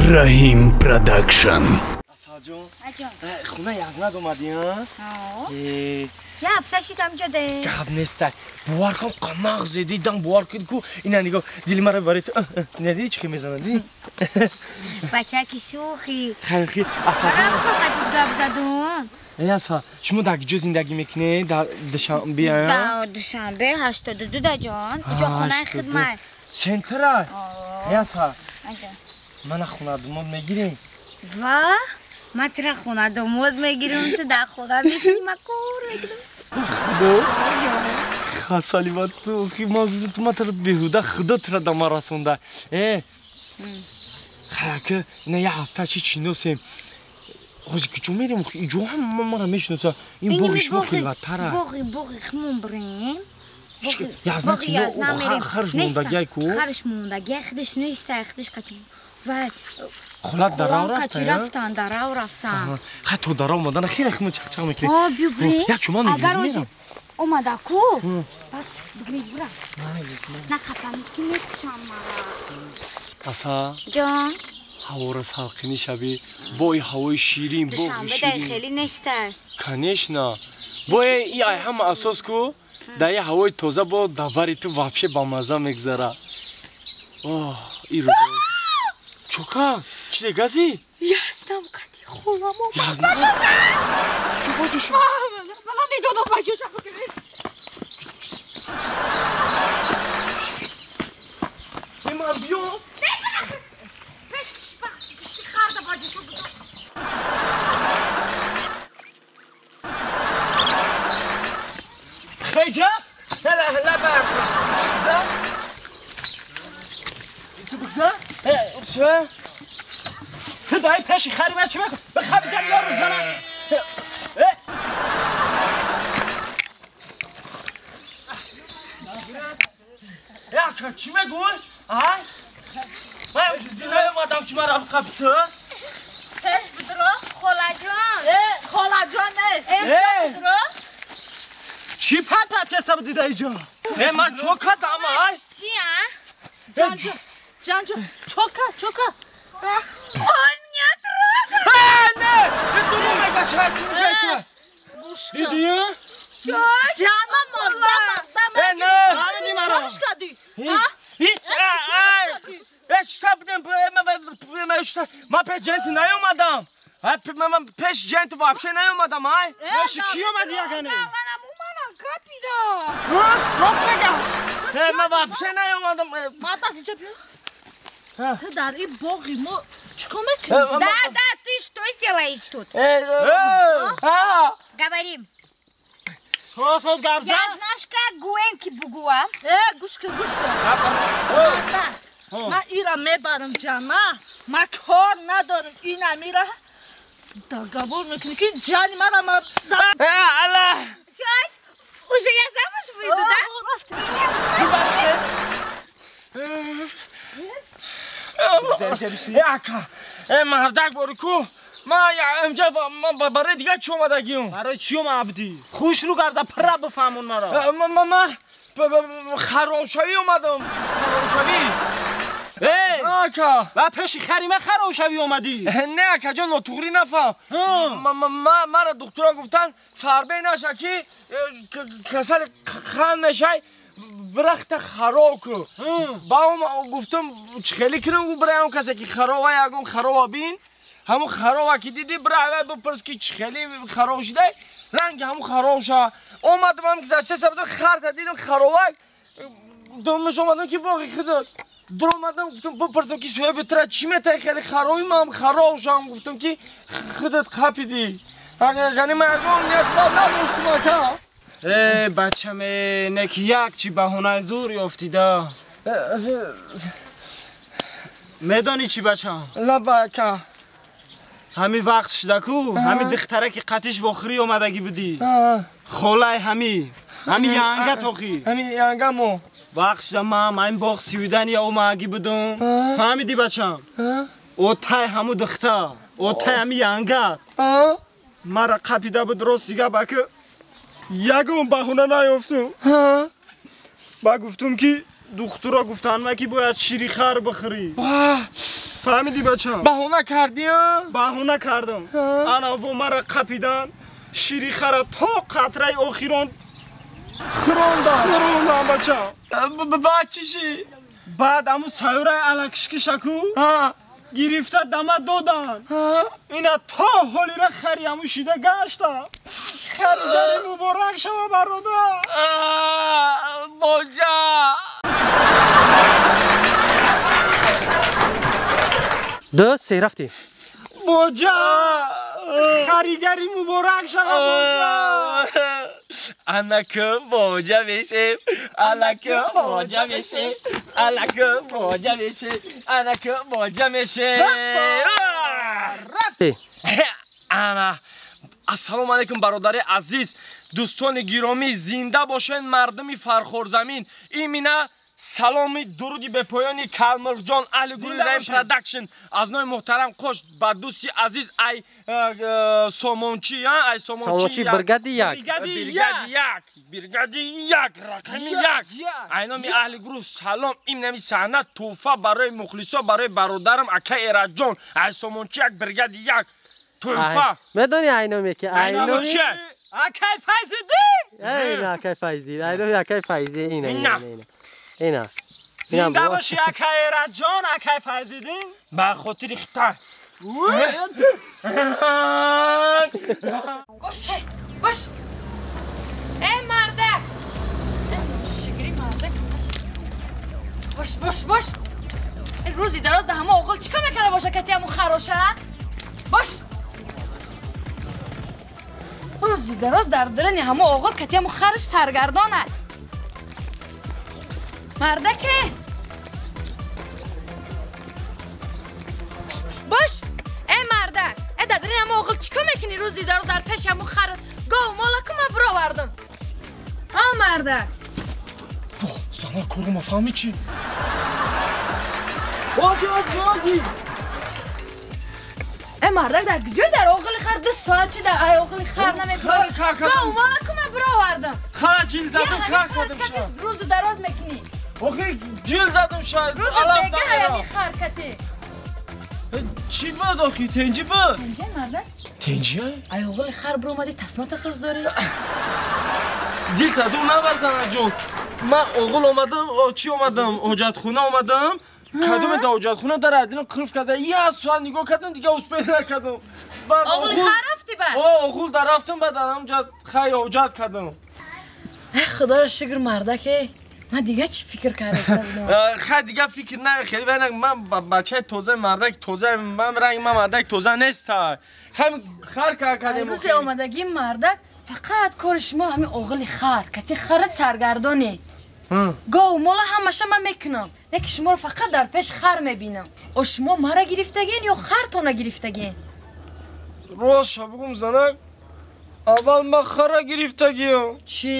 Раҳим Продакшн. Асалҷон, хона язнад омадӣ, а? Я ҳафта шидам ҷоде. Гап неста. Бовар кун, қанақ зедидам, бовар кун ку ина нигоҳ, дили мара барои ту. Надидӣ чӣ мезанад, дидӣ? Бачаки шӯхӣ. Хайр, хи, Асалҷон. Қадид гап задум. Эй Асал, шумо дар куҷо зиндагӣ мекунед? Дар Душанбе, а? Дар Душанбе 82 даҷон. Уҷо хонаи хидмат. Центра? Эй Асал. Мана хонадомод мегирем. Ва? Ман тура хонадомод мегирам, ту дар хона мешинӣ, ман кор мекунам. Худо? Хасали ма ту, ту ма тура беҳуда, худо тура да ман расонда. Э, хаяка, ина як ҳафта чи чиносем. Ҳозир куҷо мерем? Иҷо ҳама мара мешиноса. Ин боғи шумо хелваттара. Боғи, боғи хумон бирем. Язна кино, харш мондагиай ку? Харш мондагиай, худаш неста, худаш қати ва холат дарав рафта, рафтан, дарав рафтан. Хай то дарав омадана хеле химо чақчақ мекунем. О, биё бирем. Як чуман мегирем. Омада ку? Баъд бигрез бира. На қапам ки мекушам мара. Аса? Ҷон. Ҳавора салқинӣ шаби, бои ҳавои ширин, боғи ширин. Душанбе дай хеле неста. Конечно. Бое и ай ҳама асос ку, дар я ҳавои тоза бо давари ту вообще бамаза мегзара. Оҳ, и рӯзо. Чока, чизе гази? Яснам кати холам омад. Язнам? Чо баҷо шуд? Ман медонам баҷо шуд. Ман биём? Пеш харда баҷо шуд. Хейҷа? Ла ла ба. Субгза? Чӣ? Ту дай пеши хари ман чӣ мекун? Бихаби ҷан ёру зана. Яка чӣ мегӯй? Ай? Ман зинаи омадам ки мара бихаби ту? Пеш бидро, холаҷон. Холаҷон, бидро. Чӣ пат каса дида иҷо? Ман чо кардам, ай? Чӣ, а? Ҷанҷо, ҷанҷо, чока, чока. Он меня трогает! Не! Ты дурӯғ мегӯй, шай дурӯғ Гӯш кун. Дидӣ? Чо? Ҷама морда, марда, Не! Чӣ кардӣ? Чита будем? Ман пеш ҷенти наёмадам. Ман пеш ҷенти вообще наёмадам, ай? Пеши кӣ омадӣ ягане? Гапида. Рост мега. Ман вообще наёмадам. Мардак иҷо биё. Ту дар ин боғи мо чӣ кор мекунӣ? Да, да, ты что делаешь тут? Говорим. Соз, соз гап зан. Я знаешь, как гуенки бугуа. Гӯш кун, гӯш кун. Ман ира мебарам ҷама. Ман кор надорам ина мира. Договор мекунӣ ки ҷани мара ма. Алла. Тёть, уже я замуж выйду, да? Яка, мардак бори ку, ман инҷа барои дигар чӣ омадагиам? Барои чӣ омадӣ? Хушрӯ гап зан, пурра бифаҳмон маро. Ман харобшавӣ омадам, харобшавӣ. Ака. Ва пеши хари ман харобшавӣ омадӣ? Не, акаҷон, нотуғрӣ нафаҳм. Мара духтурон гуфтанд, фарбе наша ки касали қанд мешай, бирахта хароб ку. Ба он гуфтам, чӣ хеле кунам, бира ҳамон касе ки харова, ягон харова бин, ҳамон харова ки дидӣ, бира аввал бипурс ки чӣ хеле хароб шудай, ранги ҳамон хароб шава. Омадам ҳам гузашта сабадам харта дидам харовак, думаш омадам ки боғи худо. Дуромадам, гуфтам бипурсам ки соҳиби тура чӣ метаи хеле хароби, ман хароб шавам, гуфтам ки худат қапидӣ. Яъне ман ягон ният бад надоштам, ака. Э, бачаме, не ки як чӣ баҳонаи зур ёфтида. Медонӣ чӣ, бачам? Лаба, ака. Ҳами вақт шуда ку, ҳами духтаре ки қатиш вохӯрӣ омадагӣ будӣ. Холаи ҳами, ҳами янга тохӣ. Ҳами янгамо. Вақт шуда ман ҳамин боғ сивидани омагӣ будум. Фаҳмидӣ, бачам? Отай ҳаму духтар, отай ҳами янга. Мара қапида буд, рости гап, ака, ягон баҳона наёфтум. Ба гуфтум ки духтуро гуфтанд ма ки бояд шири хар бихӯрӣ. Фаҳмидӣ бачам? Баҳона кардӣ? Баҳона кардам. Ана во мара қапидан, шири хара то қатраи охирон хӯрондам. Хӯрондам бачам. Баъд чӣ ши? Баъд аму сайёраи алакишкишаку гирифта дама додан. Ина то ҳолира хари аму шида гаштам. Харидари муборак шава бародар. Боҷа. Ду се рафтӣ. Боҷа. Харигари муборак шава боҷа. Анака боҷа мешем, алака боҷа мешем, алака боҷа мешем, анака боҷа мешем. Рафтӣ. Ана. Ассалому алайкум бародари азиз, дӯстони гиромӣ, зинда бошед мардуми Фархорзамин. Имина саломи дуруди бепоёни Калмурҷон аҳли гурӯҳи Раим Продакшн аз номи муҳтарам Қош ба дӯсти азиз ай Сомончи, ай Сомончи бригади як, бригади як, бригади як, рақами як. Ай номи аҳли гурӯҳ салом. Имнами саҳна тӯҳфа барои мухлисо, барои бародарам ака Эраҷон ай Сомончи як, бригади як, тӯҳфа. Медони ай номе ки ай номи акай Файзиддин? Эй, акай Файзид, ай номи акай Файзи ина ина ина. Ина. Зинда боши акай Эраҷон, акай Файзиддин. Ба хотири хитар. Бош, бош. Эй мардак. Шигри мардак. Бош, бош, бош. Рӯзи дароз да ҳама оғол чикор мекарда боша кати ҳамун хароша? Бош. Рӯзи дароз дар дарани ҳама оғол кати ҳамун хараш саргардонад. Мардаке! Бош! Эй мардак! Эй дар дарани ҳама оғол чикор мекунӣ рӯзи дароз дар пеши ҳамун харат? Гов мола ку ман бировардам. А мардак! Во, зана корума фаҳми чӣ? Ози, ози, ози! Эй мардак дар куҷой дар оғили хар 2 соат чи дар ай оғили хар намебарӣ? Гов мола ку ман бировардам. Хара ҷил задам, кар кардам ша. Рӯзу дароз мекунӣ. Охи ҷил задам ша. Рӯзу бега ҳаями хар кати. Чӣ буд охи? Тенҷи буд? Тенҷи мардак? Тенҷи? Ай оғили хар биромадӣ тасмата соз дорӣ? Дил таду набар занаҷон. Ман оғул омадам, чӣ омадам? Ҳоҷатхона омадам. Кадоме да ҳоҷатхона дар адилам қилф карда. Як соат нигоҳ кардам, дига успел накардам. Оғули хар рафтӣ баъд? О, оғул дар рафтам, баъд ҳамҷа хай ҳоҷат кардам. Ай худоро шукр мардаке. Ман дига чӣ фикр кардаистам? Хай дига фикр на, хеле вайна ман бачаи тоза, мардак тоза, ман ранг ман мардак тоза нест. Хай хар кардем. Рӯзи омадагии мардак фақат кори шумо ҳамин оғили хар, кати харат саргардонӣ. Гов мола ҳамаша ман мекунам, не ки шуморо фақат дар пеш хар мебинам. О шумо мара гирифтагин ё хартона гирифтагин? Рост бугум занак, аввал ман хара гирифтагиям. Чӣ?